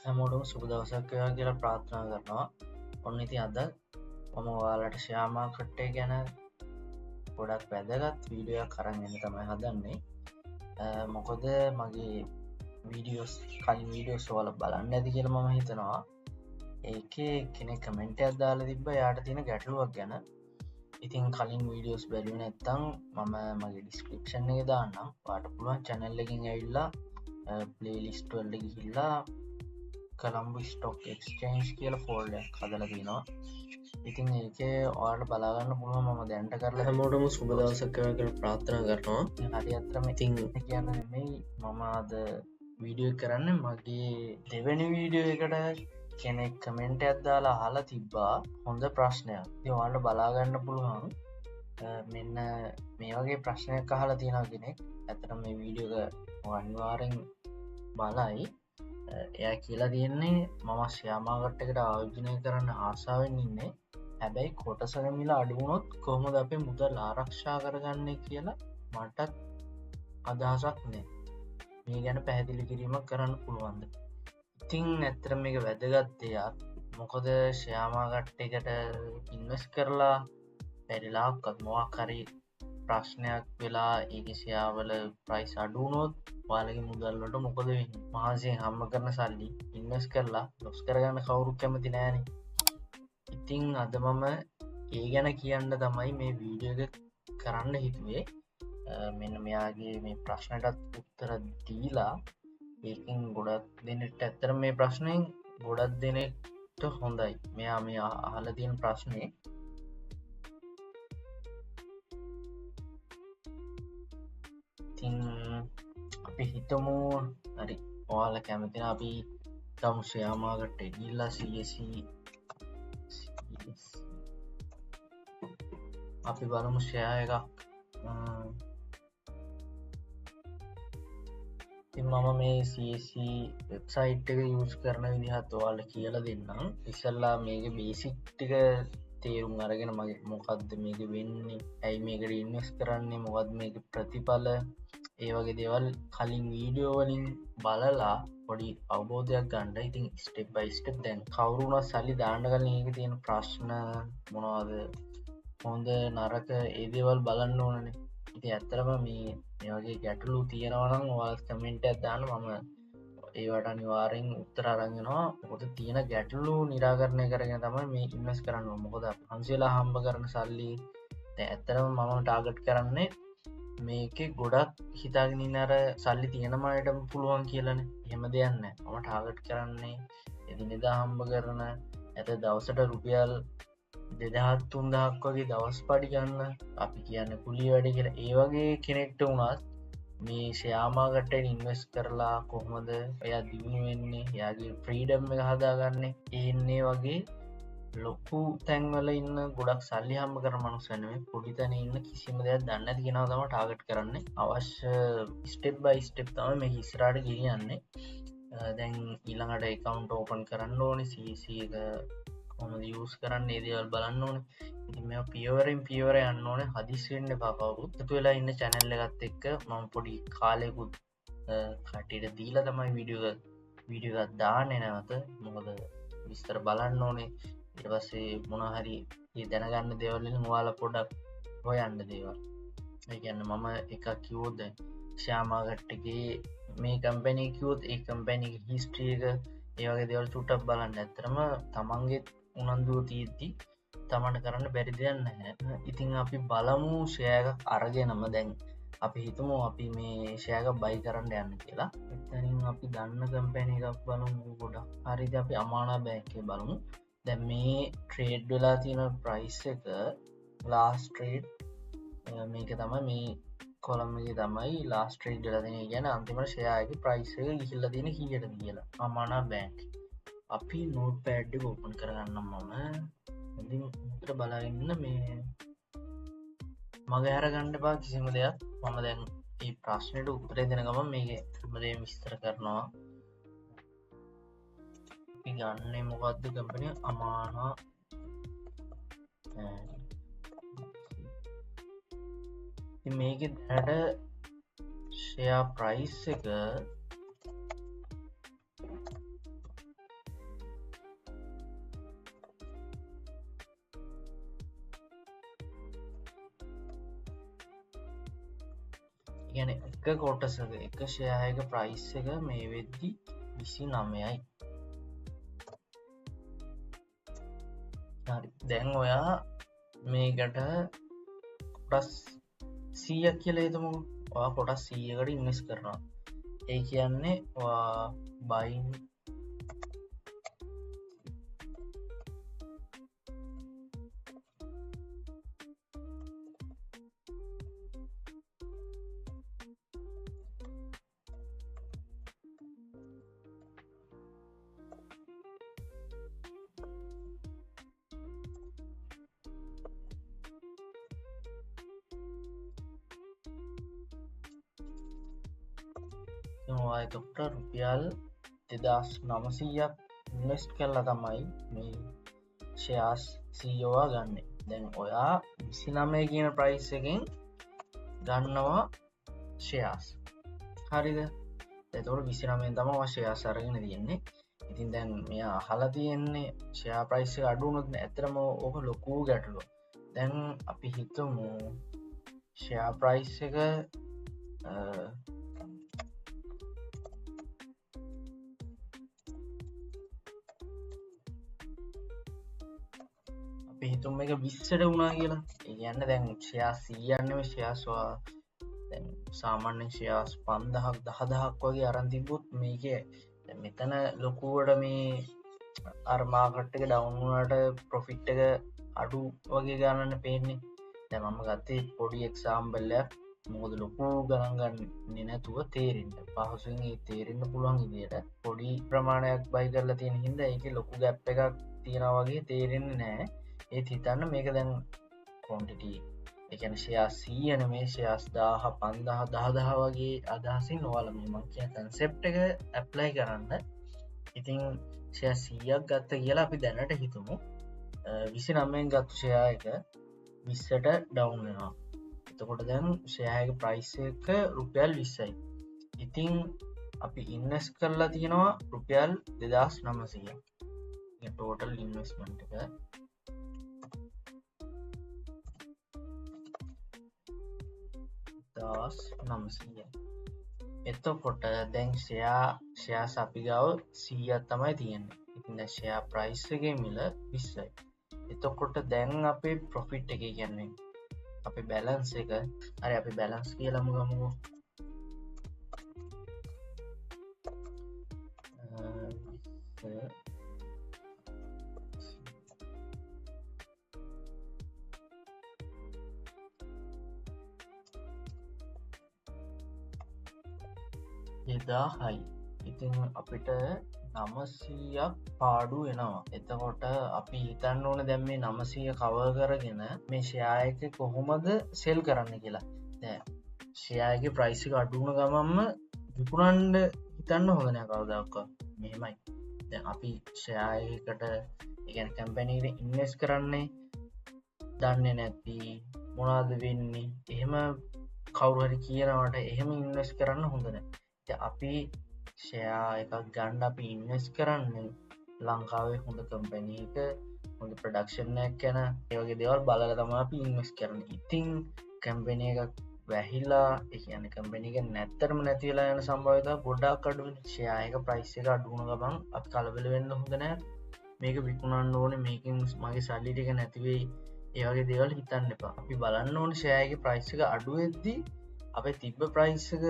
හැමෝටම සුබ දවසක් වේවා කියලා ප්‍රාර්ථනා කරනවා. ඔන්න ඉතින් අද මම ඔයාලට ෂෙයා මාකට් එක ගැන ගොඩක් වැදගත් වීඩියෝ එකක් අරන් එන්න තමයි හදන්නේ. මොකද මගේ වීඩියෝස් කලින් වීඩියෝස් ඔයාලා බලන්න ඇති කියලා මම හිතනවා. ඒකේ කෙනෙක් කමෙන්ට් එකක් දාලා තිබ්බා එයාට තියෙන ගැටලුවක් ගැන. ඉතින් කලින් වීඩියෝස් බැලුවේ නැත්නම් මම මගේ ඩිස්ක්‍රිප්ෂන් එකේ දාන්නම්. ඔයාලට පුළුවන් channel එකෙන් ඇවිල්ලා ප්ලේලිස්ට් වලට ගිහිල්ලා කොළඹ ස්ටොක් එක්ස්චේන්ජ් කියලා ෆෝල්ඩර් එකක් හදලා තිනවා. ඉතින් ඒකේ ඔයාලට බලා ගන්න පුළුවන් මම දැනට කරලා හැමෝටම සුබ දවසක් වේවා කියලා ප්‍රාර්ථනා කරනවා. හරි අතරම ඉතින් කියන්න නෙමෙයි මම අද වීඩියෝ එක කරන්නේ මගේ දෙවෙනි වීඩියෝ එකට කෙනෙක් කමෙන්ට් එකක් දාලා අහලා තිබ්බා හොඳ ප්‍රශ්නයක්. ඉතින් ඔයාලට බලා ගන්න පුළුවන් මෙන්න මේ වගේ ප්‍රශ්නයක් අහලා තියෙනවා කෙනෙක්. ඇත්තටම මේ වීඩියෝ එක අනිවාර්යෙන් බලයි. එයා කියලා තියෙන්නේ මම ෂෙයා මාකට් එකට ආයෝජනය කරන්න ආසාවෙන් ඉන්නේ. හැබැයි කොටසක මිල අඩු වුණොත් කොහොමද අපේ මුදල් ආරක්ෂා කරගන්නේ කියලා මටත් අදහසක් නෑ. මේ ගැන පැහැදිලි කිරීමක් කරන්න පුළුවන්ද? ඉතින් ඇත්තටම මේක වැදගත් දෙයක්. මොකද ෂෙයා මාකට් එකට ඉන්වෙස්ට් කරලා බැරිලාක්වත් මොකක් හරි ප්‍රශ්නයක් වෙලා ඒකේ ෂෙයා වල ප්‍රයිස් අඩු වුණොත් ඔයාලගේ මුදල් වලට මොකද වෙන්නේ? මහන්සියෙන් හම්බ කරන සල්ලි ඉන්වෙස්ට් කරලා ලොස් කරගන්න කවුරුත් කැමති නෑනේ. ඉතින් අද මම ඒ ගැන කියන්න තමයි මේ වීඩියෝ එක කරන්න හිතුවේ. මෙන්න මෙයාගේ මේ ප්‍රශ්නටත් උත්තර දීලා ඒකෙන් ගොඩක් දෙනෙක්ට ඇත්තටම මේ ප්‍රශ්نين ගොඩක් දෙනෙක්ට හොඳයි. මෙයා මේ අහලා තියෙන ප්‍රශ්නේ ඉතින් අපි හිතමු හරි ඔයාලා කැමති නම් අපි ගමු ෂෙයා මාකට් එකට ගිහිල්ලා CSE අපි බලමු ෂෙයා එකක්. ඉතින් මම මේ CSE website එක යූස් කරන විදිහත් ඔයාලට කියලා දෙන්නම්. ඉස්සෙල්ලා මේකේ බේසික් ටික තේරුම් අරගෙන මගේ මොකද්ද මේක වෙන්නේ, ඇයි මේකට ඉන්වෙස්ට් කරන්නේ, මොකද්ද මේකේ ප්‍රතිඵල, ඒ වගේ දේවල් කලින් වීඩියෝ වලින් බලලා පොඩි අවබෝධයක් ගන්න. ඉතින් ස්ටෙප් බයි ස්ටෙප් දැන් කවුරු වුණත් සල්ලි දාන්න කලින් ඒකේ තියෙන ප්‍රශ්න මොනවද, හොඳ නරක ඒ දේවල් බලන්න ඕනනේ. ඉතින් ඇත්තටම මේ වගේ ගැටලු තියෙනවා නම් ඔයාලා කමෙන්ට් එකක් දාන්න, මම ඒවට අනිවාර්යෙන් උත්තර අරන් එනවා. මොකද තියෙන ගැටලු නිරාකරණය කරගෙන තමයි මේ ඉන්වෙස්ට් කරන්න ඕනේ. මොකද අපි මහන්සි වෙලා හම්බ කරන සල්ලි දැන් ඇත්තටම මම ටාගට් කරන්නේ මේකේ ගොඩක් හිතාගෙන ඉන්න අර සල්ලි තියෙන අයටම පුළුවන් කියලානේ. එහෙම දෙයක් නෑ. මම ටාගට් කරන්නේ එදිනෙදා හම්බ කරන ඇත දවසට රුපියල් දෙදහත් තුන්දහක් වගේ දවස් පඩි ගන්න, අපි කියන්නේ කුලී වැඩ කියලා, ඒ වගේ කෙනෙක්ට වුණත් මේ ෂෙයා මාකට් එකේ ඉන්වෙස්ට් කරලා කොහොමද එයා දියුණු වෙන්නේ, එයාගේ ෆ්‍රීඩම් එක හදාගන්නේ, එන්නේ වගේ ලොකු තැන්වල ඉන්න ගොඩක් සල්ලි හම්බ කරන මනුස්සයන් නෙමෙයි, පොඩි තැන ඉන්න කිසිම දෙයක් දන්නේ නැති කෙනා තමයි ටාගට් කරන්නේ. අවශ්‍ය ස්ටෙප් බයි ස්ටෙප් තමයි මේක ඉස්සරහට ගෙනියන්නේ. දැන් ඊළඟට ඇකවුන්ට් ඕපන් කරන්න ඕනේ, CSE එක කොහොමද යූස් කරන්නේ, ඒ දේවල් බලන්න ඕනේ. ඉතින් මේවා පියවරෙන් පියවර යන්න ඕනේ, හදිස්සි වෙන්න එපා කවුරුත්. එකතු වෙලා ඉන්න channel එකත් එක්ක මම පොඩි කාලයකුත් කට්ටියට දීලා තමයි වීඩියෝ එකක් දාන්නේ නැවත. මොකද විස්තර බලන්න ඕනේ. ඊට පස්සේ මොනවා හරි ඒ දැනගන්න දේවල් වලින් ඔයාලා පොඩක් හොයන්න දේවල්. ඒ කියන්නේ මම එකක් කිව්වොත් දැන් ෂෙයා මාකට් එකේ මේ කම්පැනි කිව්වොත් ඒ කම්පැනි එකේ හිස්ටරි එක ඒ වගේ දේවල් චුට්ටක් බලන්න. ඇත්තටම තමන්ගේ උනන්දුව තියෙද්දි තමන්ට කරන්න බැරි දෙයක් නැහැ. ඉතින් අපි බලමු ෂෙයා එකක් අරගෙනම දැන් අපි හිතමු අපි මේ ෂෙයා එකක් බයි කරන්න යන්න කියලා. එතනින් අපි දන්න කම්පැනි එකක් බලමු ගොඩක්. හරිද, අපි අමානා බැංක් එක බලමු. දැන් මේ ට්‍රේඩ් වෙලා තියෙන ප්‍රයිස් එක ලාස්ට් ට්‍රේඩ්, මේක තමයි මේ කොලම් එකේ තමයි ලාස්ට් ට්‍රේඩ් වෙලා තියෙන්නේ. ඒ කියන්නේ අන්තිමට ෂෙයා එකේ ප්‍රයිස් එක ගිහිල්ලා තියෙන කීයටද කියලා. අමානා බැංක්. අපි නෝට් පෑඩ් එක ඕපන් කරගන්නම් මම. ඉතින් හොඳට බලාගෙන ඉන්න, මේ මග හැරගන්න එපා කිසිම දෙයක්. මම දැන් මේ ප්‍රශ්නෙට උත්තරේ දෙන ගමන් මේකේ හැමදේම විස්තර කරනවා. අපි ගන්නේ මොකද්ද කම්පැනි? අමානා බැංක්. ඉතින් මේකේ දැනට ෂෙයා ප්‍රයිස් එක ඒ කියන්නේ එක කොටසක එක ෂෙයා එක ප්‍රයිස් එක මේ වෙද්දි 29යි. හරි. දැන් ඔයා මේකට කොටස් 100ක් කියලා හිතමුකෝ. ඔයා කොටස් 100කට ඉන්වෙස්ට් කරනවා. ඒ කියන්නේ ඔයා බයින් එතකොට රුපියල් 2900ක් ඉන්වෙස්ට් කරලා තමයි මේ ෂෙයාර්ස් 100 ඔයා ගන්නෙ. දැන් ඔයා 29 කියන ප්‍රයිස් එකෙන් ගන්නවා ෂෙයාර්ස්. හරිද? එතකොට 29 තමයි ඔයා ෂෙයාර්ස් අරගෙන තියෙන්නේ. ඉතින් දැන් මෙයා අහලා තියෙන්නේ ෂෙයා ප්‍රයිස් එක අඩු වුණොත් නේ. ඇත්තටම ඕක ලොකු ගැටලුවක්. දැන් අපි හිතමු ෂෙයා ප්‍රයිස් එක අපි හිතමු මේක 20ට වුණා කියලා. ඒ කියන්නේ දැන් ෂෙයා 100ක් නෙමෙයි ෂෙයාර්ස් ඔයා දැන් සාමාන්‍යයෙන් ෂෙයාර්ස් 5000ක් 10000ක් වගේ අරන් තිබ්බොත් මේකේ දැන් මෙතන ලොකුවට මේ අර මාකට් එක ඩවුන් වුණාට ප්‍රොෆිට් එක අඩු වගේ ගණන් පේන්නේ. දැන් මම ගත්තේ පොඩි එක්සැම්පල් එකක්. මොකද ලොකු ගණන් ගන්නේ නැතුව තේරෙන්න පහසුවෙන් ඒ තේරෙන්න පුළුවන් විදියට පොඩි ප්‍රමාණයක් බයි කරලා තියෙන හින්දා ඒකේ ලොකු ගැප් එකක් තියෙනවා වගේ තේරෙන්නේ නෑ. ඒත් හිතන්න මේක දැන් ක්වොන්ටිටි ඒ කියන්නේ ෂෙයාර් 100 නෙමෙයි ෂෙයාර්ස් 1000 5000 10000 වගේ අදහසින් ඔයාලා මේ මං කියන කන්සෙප්ට් එක ඇප්ලයි කරන්න. ඉතින් ෂෙයාර් 100ක් ගත්ත කියලා අපි දැනට හිතමු. 29න් ගත්ත ෂෙයාර් එක 20ට ඩවුන් වෙනවා. එතකොට දැන් ෂෙයාර් එක ප්‍රයිස් එක රුපියල් 20යි. ඉතින් අපි ඉන්වෙස්ට් කරලා තියෙනවා රුපියල් 2900. ඒ ටෝටල් ඉන්වෙස්ට්මන්ට් එක 2900. එතකොට දැන් ෂෙයාර්ස් අපි ගාව 100ක් තමයි තියෙන්නේ. ඉතින් දැන් ෂෙයා ප්‍රයිස් එකේ මිල 20යි. එතකොට දැන් අපේ ප්‍රොෆිට් එක කියන්නේ අපේ බැලන්ස් එක, හරි අපි බැලන්ස් කියලාම ගමුකෝ. 2000යි. ඉතින් අපිට 900ක් පාඩු වෙනවා. එතකොට අපි හිතන්න ඕනේ දැන් මේ 900 කවර් කරගෙන මේ ෂෙයා එක කොහොමද සෙල් කරන්න කියලා. දැන් ෂෙයා එකේ ප්‍රයිස් එක අඩු වුණ ගමන්ම විකුණන්න හිතන්න හොඳ නෑ කවදාවත්. මෙහෙමයි. දැන් අපි ෂෙයා එකකට, ඒ කියන්නේ කම්පැනි එකට ඉන්වෙස්ට් කරන්නේ දන්නේ නැති මොනවද වෙන්නේ එහෙම කවුරු හරි කියනවට එහෙම ඉන්වෙස්ට් කරන්න හොඳ නෑ. ඉතින් අපි ෂෙයා එකක් ගන්න අපි ඉන්වෙස්ට් කරන්නේ ලංකාවේ හොඳ කම්පැනි එක, හොඳ ප්‍රොඩක්ෂන් එකක් ගැන, ඒ වගේ දේවල් බලලා තමයි අපි ඉන්වෙස්ට් කරන්නේ. ඉතින් කම්පැනි එකක් වැහිලා, ඒ කියන්නේ කම්පැනි එක නැත්තරම නැති වෙලා යන සම්භාවිතාව ගොඩාක් අඩු වෙනවා. ෂෙයා එක ප්‍රයිස් එක අඩු වුණ ගමන් අපි කලබල වෙන්න හොඳ නෑ. මේක විකුණන්න ඕනේ, මේකෙන් මගේ සල්ලි ටික නැති වෙයි, ඒ වගේ දේවල් හිතන්න එපා. අපි බලන්න ඕනේ ෂෙයා එකේ ප්‍රයිස් එක අඩු වෙද්දි අපේ තිබ්බ ප්‍රයිස් එක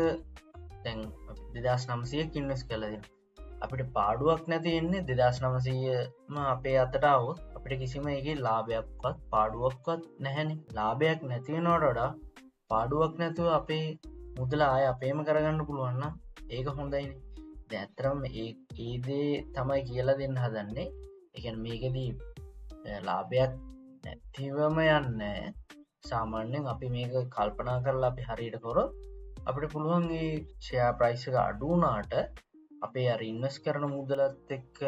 දැන් අපි 2900ක් ඉන්වෙස්ට් කරලා තියෙනවා. අපිට පාඩුවක් නැති වෙන්නේ 2900ම අපේ අතට ආවොත් අපිට කිසිම ඒකේ ලාභයක්වත් පාඩුවක්වත් නැහැනේ. ලාභයක් නැති වෙනවට වඩා පාඩුවක් නැතුව අපේ මුදල ආය අපේම කරගන්න පුළුවන් නම් ඒක හොඳයිනේ. දැන් ඇත්තටම ඒ දේ තමයි කියලා දෙන්න හදන්නේ. ඒ කියන්නේ මේකෙදී ලාභයක් නැතිවම යන්නේ. සාමාන්‍යයෙන් අපි මේක කල්පනා කරලා අපි හරියට කරොත් අපිට පුළුවන් ඒ ෂෙයා ප්‍රයිස් එක අඩු වුණාට අපේ අර ඉන්වෙස්ට් කරන මුදලත් එක්ක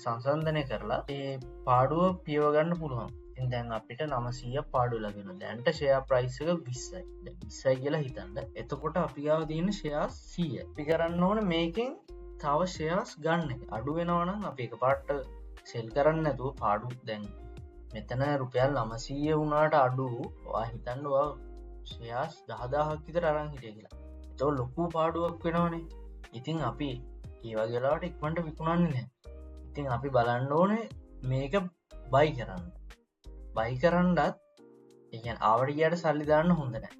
සංසන්දනය කරලා ඒ පාඩුව පියව ගන්න පුළුවන්. ඉතින් දැන් අපිට 900 පාඩු ලැබෙනවා. දැන්ට ෂෙයා ප්‍රයිස් එක 20යි. දැන් 20යි කියලා හිතන්න. එතකොට අපි ගාව තියෙන ෂෙයා 100. අපි කරන්න ඕනේ මේකෙන් තව ෂෙයාස් ගන්න එක. අඩු වෙනවා නම් අපි එකපාරට සෙල් කරන්නේ නැතුව පාඩු දැන් මෙතන රුපියල් 900 වුණාට අඩු ඔයා හිතන්න ඔයා ෂෙයාස් 10000ක් විතර අරන් හිටියා කියලා. එතකොට ලොකු පාඩුවක් වෙනවනේ. ඉතින් අපි ඒ වගේ වෙලාවට ඉක්මනට විකුණන්නේ නැහැ. ඉතින් අපි බලන්න ඕනේ මේක බයි කරන්න. බයි කරන්නත් ඒ කියන්නේ ආවට ගියාට සල්ලි දාන්න හොඳ නැහැ.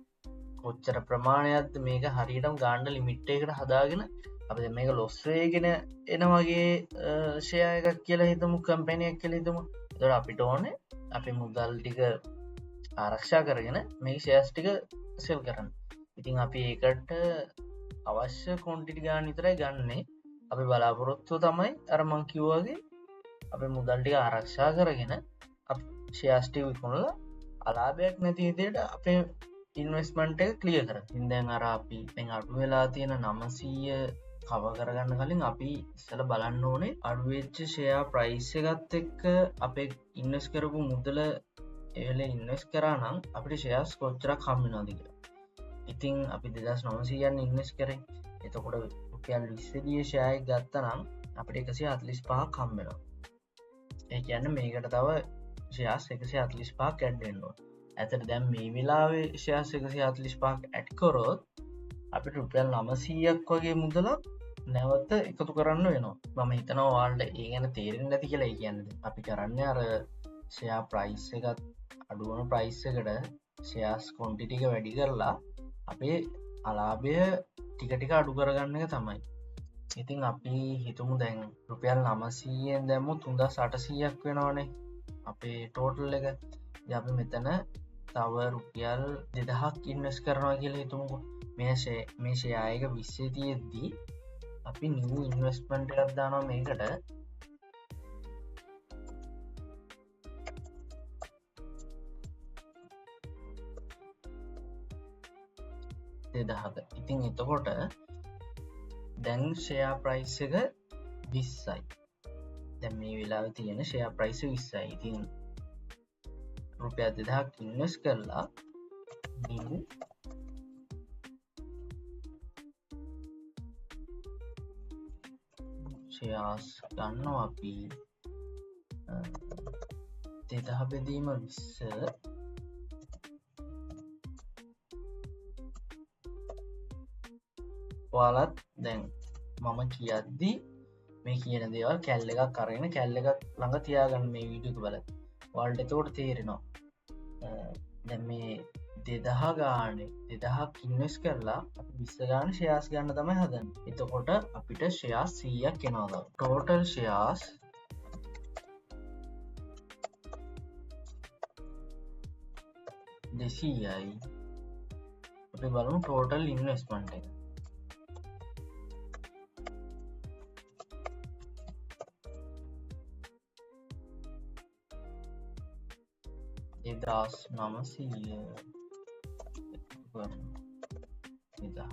කොච්චර ප්‍රමාණයක්ද මේක හරියටම ගන්න ලිමිට් එකකට හදාගෙන අපි දැන් මේක ලොස් වෙගෙන එන වගේ ෂෙයා එකක් කියලා හිතමු, කම්පැනි එකක් කියලා හිතමු. එතකොට අපිට ඕනේ අපේ මුදල් ටික ආරක්ෂා කරගෙන මේ ෂෙයාර්ස් ටික සෙල් කරන්න. ඉතින් අපි ඒකට අවශ්‍ය ක්වොන්ටිටි ගන්න විතරයි ගන්නෙ. අපි බලාපොරොත්තුව තමයි අර මං කිව්වා වගේ අපේ මුදල් ටික ආරක්ෂා කරගෙන අපි ෂෙයාර්ස් ටික විකුණලා අලාභයක් නැති විදිහට අපේ ඉන්වෙස්ට්මන්ට් එක ක්ලියර් කරගන්න. ඉතින් දැන් අර අපි දැන් අඩු වෙලා තියෙන 900 කව කරගන්න කලින් අපි ඉස්සෙල්ලා බලන්න ඕනේ අඩු වෙච්ච ෂෙයා ප්‍රයිස් එකත් එක්ක අපේ ඉන්වෙස්ට් කරපු මුදල ඒ වෙලේ ඉන්වෙස්ට් කරා නම් අපිට ෂෙයාර්ස් කොච්චරක් හම්බ වෙනවද කියලා. ඉතින් අපි 2900 යන ඉන්වෙස්ට් කරේ. එතකොට රුපියල් 20 දී ෂෙයා එක ගත්තා නම් අපිට 145ක් හම්බ වෙනවා. ඒ කියන්නේ මේකට තව ෂෙයාර්ස් 145ක් ඇඩ් වෙන්න ඕන. ඇත්තට දැන් මේ වෙලාවේ ෂෙයාර්ස් 145ක් ඇඩ් කරොත් අපිට රුපියල් 900ක් වගේ මුදලක් නැවත එකතු කරන්න වෙනවා. මම හිතනවා ඔයාලට ඒ ගැන තේරෙන්නේ නැති කියලා. ඒ කියන්නේ අපි කරන්නේ අර ෂෙයා ප්‍රයිස් එකත් අඩු වුණු ප්‍රයිස් එකට ෂෙයාර්ස් ක්වොන්ටිටි එක වැඩි කරලා අපේ අලාභය ටික ටික අඩු කරගන්න එක තමයි. ඉතින් අපි හිතමු දැන් රුපියල් 900න් දැම්මොත් 3800ක් වෙනවනේ අපේ ටෝටල් එක. ඉතින් අපි මෙතන තව රුපියල් 2000ක් ඉන්වෙස්ට් කරනවා කියලා හිතමුකෝ. මේ ෂෙයා එක 20 තියෙද්දි අපි නිව් ඉන්වෙස්ට්මන්ට් එකක් දානවා මේකට. 2000ක. ඉතින් එතකොට දැන් ෂෙයා ප්‍රයිස් එක 20යි. දැන් මේ වෙලාවේ තියෙන ෂෙයා ප්‍රයිස් එක 20යි. ඉතින් රුපියල් 2000ක් ඉන්වෙස්ට් කරලා නිව් ෂෙයාර්ස් ගන්නවා අපි 2000 බෙදීම 20 ඔයාලත් දැන් මම කියද්දි මේ කියන දේවල් කැල් එකක් අරගෙන කැල් එකක් ළඟ තියාගන්න මේ වීඩියෝ එක බලද්දි. ඔයාලට එතකොට තේරෙනවා. දැන් මේ 2000 ගානේ 2000ක් ඉන්වෙස්ට් කරලා අපි 20 ගානේ ෂෙයාර්ස් ගන්න තමයි හදන්නේ. එතකොට අපිට ෂෙයාර්ස් 100ක් එනවා තව. ටෝටල් ෂෙයාර්ස් 200යි. අපි බලමු ටෝටල් ඉන්වෙස්ට්මන්ට් එක. 2900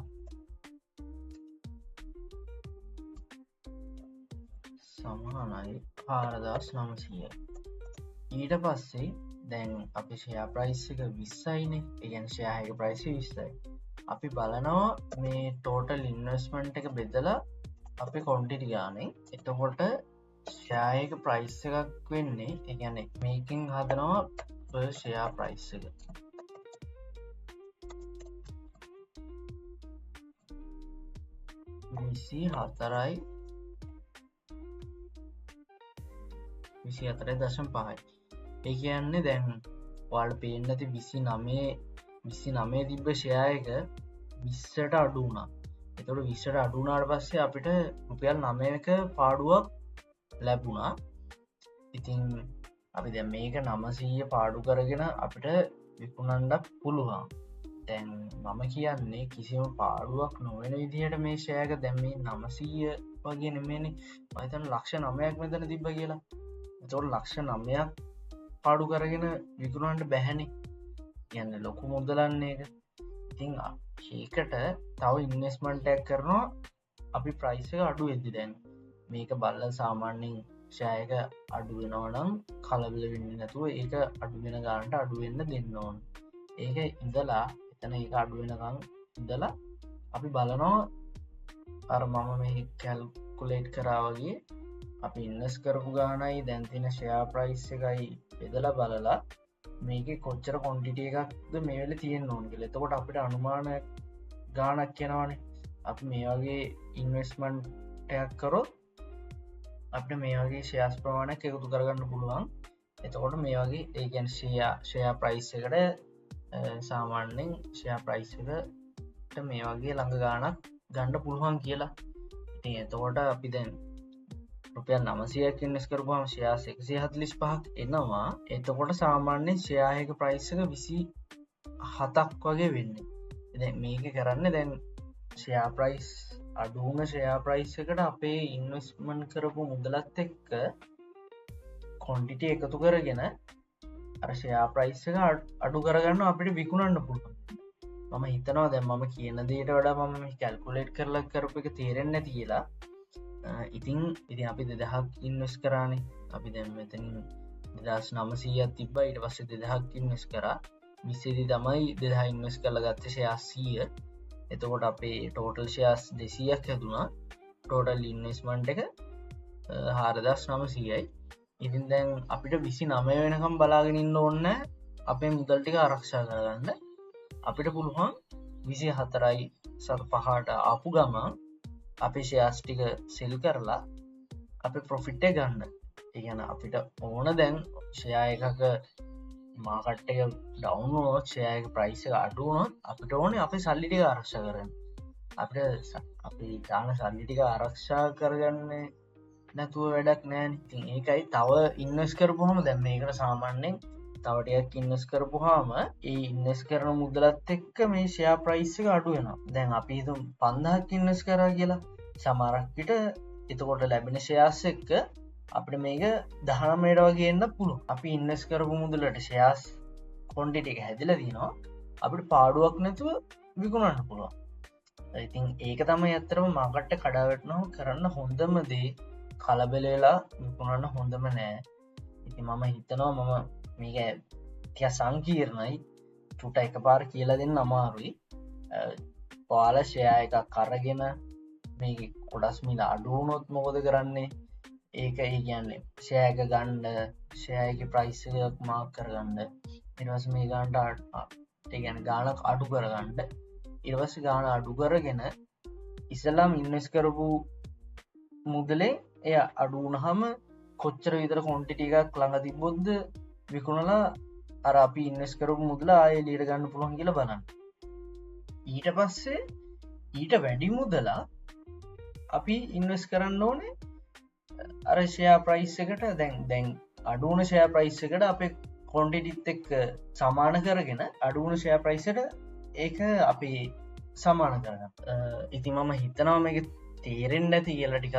සමානයි 4900. ඊට පස්සේ දැන් අපි ෂෙයා ප්‍රයිස් එක 20යිනේ. ඒ කියන්නේ ෂෙයා එක ප්‍රයිස් එක 20යි. අපි බලනවා මේ ටෝටල් ඉන්වෙස්ට්මන්ට් එක බෙදලා අපේ ක්වොන්ටිටි ගානේ. එතකොට ෂෙයා එක ප්‍රයිස් එකක් වෙන්නේ, ඒ කියන්නේ මේකෙන් හදනවා per share price එක. විසි හතරයි 24.5යි. ඒ කියන්නේ දැන් ඔයාලට පේන්න ඇති 29 තිබ්බ ෂෙයා එක 20ට අඩු වුණා. එතකොට 20ට අඩු වුණාට පස්සේ අපිට රුපියල් 9ක පාඩුවක් ලැබුණා. ඉතින් අපි දැන් මේක 900 පාඩු කරගෙන අපිට විකුණන්නත් පුළුවන්. දැන් මම කියන්නේ කිසිම පාඩුවක් නොවන විදිහට මේ ෂෙයා එක දැන් මේ 900 වගේ නෙමෙයිනේ. මම හිතන්නේ ලක්ෂ නවයක් මෙතන තිබ්බ කියලා. එතකොට ලක්ෂ නවයක් පාඩු කරගෙන විකුණන්න බැහැනේ. කියන්නේ ලොකු මුදලන්නේ ඒක. ඉතින් ඒකට තව ඉන්වෙස්ට්මන්ට් එකක් කරනවා අපි ප්‍රයිස් එක අඩු වෙද්දි. දැන් මේක බලලා සාමාන්‍යයෙන් ෂෙයා එක අඩු වෙනවා නම් කලබල වෙන්නේ නැතුව ඒක අඩු වෙන ගානට අඩු වෙන්න දෙන්න ඕන. ඒක ඉඳලා එතන ඒක අඩු වෙනකන් ඉඳලා අපි බලනවා අර මම මේ කැල්කුලේට් කරා වගේ අපි ඉන්වෙස්ට් කරපු ගානයි දැන් තියෙන ෂෙයා ප්‍රයිස් එකයි බෙදලා බලලා මේකේ කොච්චර ක්වොන්ටිටි එකක්ද මේ වෙලේ තියෙන්න ඕන කියලා. එතකොට අපිට අනුමානයක් ගාණක් එනවනේ. අපි මේ වගේ ඉන්වෙස්ට්මන්ට් එකක් කරොත් අපිට මේ වගේ ෂෙයාර්ස් ප්‍රමාණයක් එකතු කරගන්න පුළුවන්. එතකොට මේ වගේ ඒ කියන්නේ ෂෙයා ප්‍රයිස් එකට සාමාන්‍යයෙන් ෂෙයා ප්‍රයිස් එකට මේ වගේ ළඟ ගාණක් ගන්න පුළුවන් කියලා. ඉතින් එතකොට අපි දැන් රුපියල් 900ක් ඉන්වෙස්ට් කරපුවාම ෂෙයාර්ස් 145ක් එනවා. එතකොට සාමාන්‍යයෙන් ෂෙයා එක ප්‍රයිස් එක 27ක් වගේ වෙන්නේ. දැන් මේක කරන්නේ දැන් ෂෙයා ප්‍රයිස් අඩු වුණ ෂෙයා ප්‍රයිස් එකට අපේ ඉන්වෙස්ට්මන්ට් කරපු මුදලත් එක්ක ක්වොන්ටිටි එකතු කරගෙන අර ෂෙයා ප්‍රයිස් එක අඩු කරගන්න අපිට විකුණන්න පුළුවන්. මම හිතනවා දැන් මම කියන දේට වඩා මම මේ කැල්කියුලේට් කරලා කරපු එක තේරෙන්නේ නැති කියලා. ඉතින් අපි 2000ක් ඉන්වෙස්ට් කරානේ. අපි දැන් මෙතනින් 2900ක් තිබ්බා. ඊට පස්සේ 2000ක් ඉන්වෙස්ට් කරා. 20 දී තමයි 2000 ඉන්වෙස්ට් කරලා ගත්තේ ෂෙයා 100. එතකොට අපේ ටෝටල් ෂෙයාර්ස් 200ක් හැදුනා. ටෝටල් ඉන්වෙස්ට්මන්ට් එක 4900යි. ඉතින් දැන් අපිට 29 වෙනකම් බලාගෙන ඉන්න ඕනේ නෑ අපේ මුදල් ටික ආරක්ෂා කරගන්න. අපිට පුළුවන් 24යි සත පහට ආපු ගමන් අපේ ෂෙයාර්ස් ටික සෙල් කරලා අපේ ප්‍රොෆිට් එක ගන්න. ඒ කියන්නේ අපිට ඕන දැන් ෂෙයා එකක මාකට් එක ඩවුන් වුණොත්, ෂෙයා එක ප්‍රයිස් එක අඩු වුණොත් අපිට ඕනේ අපේ සල්ලි ටික ආරක්ෂා කරගන්න. අපිට අපි දාන සල්ලි ටික ආරක්ෂා කරගන්නේ නැතුව වැඩක් නෑනේ. ඉතින් ඒකයි තව ඉන්වෙස්ට් කරපුවාම දැන් මේකට සාමාන්‍යයෙන් තව ටිකක් ඉන්වෙස්ට් කරපුවාම ඒ ඉන්වෙස්ට් කරන මුදලත් එක්ක මේ ෂෙයා ප්‍රයිස් එක අඩු වෙනවා. දැන් අපි හිතමු 5000ක් ඉන්වෙස්ට් කරා කියලා. සමහරක් විට එතකොට ලැබෙන ෂෙයාර්ස් එක්ක අපිට මේක 19ට වගේ එන්න පුළුවන්. අපි ඉන්වෙස්ට් කරපු මුදලට ෂෙයාර්ස් ක්වොන්ටිටි එක හැදිලා තියෙනවා. අපිට පාඩුවක් නැතුව විකුණන්න පුළුවන්. ඉතින් ඒක තමයි ඇත්තටම මාකට් එක කඩා වැටෙනවම කරන්න හොඳම දේ. කලබල වෙලා විකුණන්න හොඳම නෑ. ඉතින් මම හිතනවා මම මේක ටිකක් සංකීර්ණයි. චුට්ට එකපාර කියලා දෙන්න අමාරුයි. ඔයාලා ෂෙයා එකක් අරගෙන මේක කොටස් මිල අඩු වුණොත් මොකද කරන්නේ? ඒක ඒ කියන්නේ ෂෙයා එක ගන්න, ෂෙයා එකේ ප්‍රයිස් එකක් මාක් කරගන්න. ඊට පස්සේ මේ ගානට ඒ කියන්නේ ගානක් අඩු කරගන්න. ඊට පස්සේ ගාන අඩු කරගෙන ඉස්සෙල්ලාම ඉන්වෙස්ට් කරපු මුදලේ එය අඩු වුණාම කොච්චර විතර ක්වොන්ටිටි එකක් ළඟ තිබ්බොත්ද විකුණලා අර අපි ඉන්වෙස්ට් කරපු මුදල ආයෙ එළියට ගන්න පුළුවන් කියලා බලන්න. ඊට පස්සේ ඊට වැඩි මුදලක් අපි ඉන්වෙස්ට් කරන්න ඕනේ අර ෂෙයා ප්‍රයිස් එකට. දැන් අඩු වුණ ෂෙයා ප්‍රයිස් එකට අපේ ක්වොන්ටිටිත් එක්ක සමාන කරගෙන අඩු වුණ ෂෙයා ප්‍රයිස් එකට ඒක අපි සමාන කරගන්න. ඉතින් මම හිතනවා මේක තේරෙන්නේ නැති කියලා ටිකක්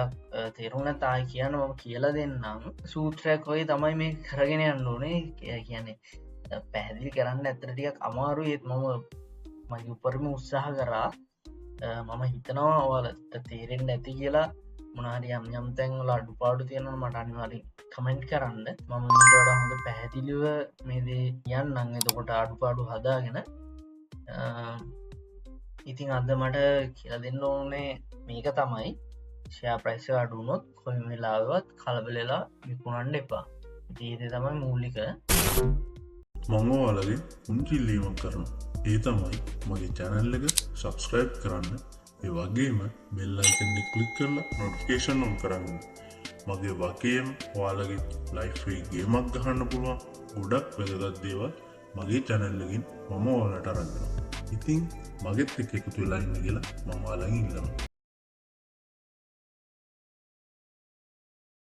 තේරුම් නැත්නම් ආයෙ කියන්න මම කියලා දෙන්නම්. සූත්‍රයක් වගේ තමයි මේ කරගෙන යන්න ඕනේ. ඒ කියන්නේ පැහැදිලි කරන්න ඇත්තට ටිකක් අමාරුයි. ඒත් මම මගේ උපරිම උත්සාහ කරා. මම හිතනවා ඔයාලට තේරෙන්නේ නැති කියලා. මොන හරි යම් යම් තැන් වල අඩුපාඩු තියෙනවා මට අනිවාර්යෙන් කමෙන්ට් කරන්න. මම ඊට වඩා හොඳ පැහැදිලිව මේ දේ කියන්නම්. එතකොට අඩුපාඩු හදාගෙන. ඉතින් අද මට කියලා දෙන්න ඕනේ මේක තමයි. ෂෙයා ප්‍රයිස් එක අඩු වුණොත් කොයිම වෙලාවෙවත් කලබල වෙලා විකුණන්න එපා. ඉතින් ඒ දේ තමයි මූලික. මම ඔයාලගෙන් පුංචි ඉල්ලීමක් කරනවා. ඒ තමයි මගේ channel එක subscribe කරන්න. ඒ වගේම bell icon එක click කරලා notification on කරන්න. මගේ වගේම ඔයාලගේ life එකේ ගේමක් ගහන්න පුළුවන් ගොඩක් වැදගත් දේවල් මගේ channel එකෙන් මම ඔයාලට අරන් දෙනවා. ඉතින් මගෙත් එක්ක එකතු වෙලා ඉන්න කියලා මම ඔයාලගෙන් ඉල්ලනවා.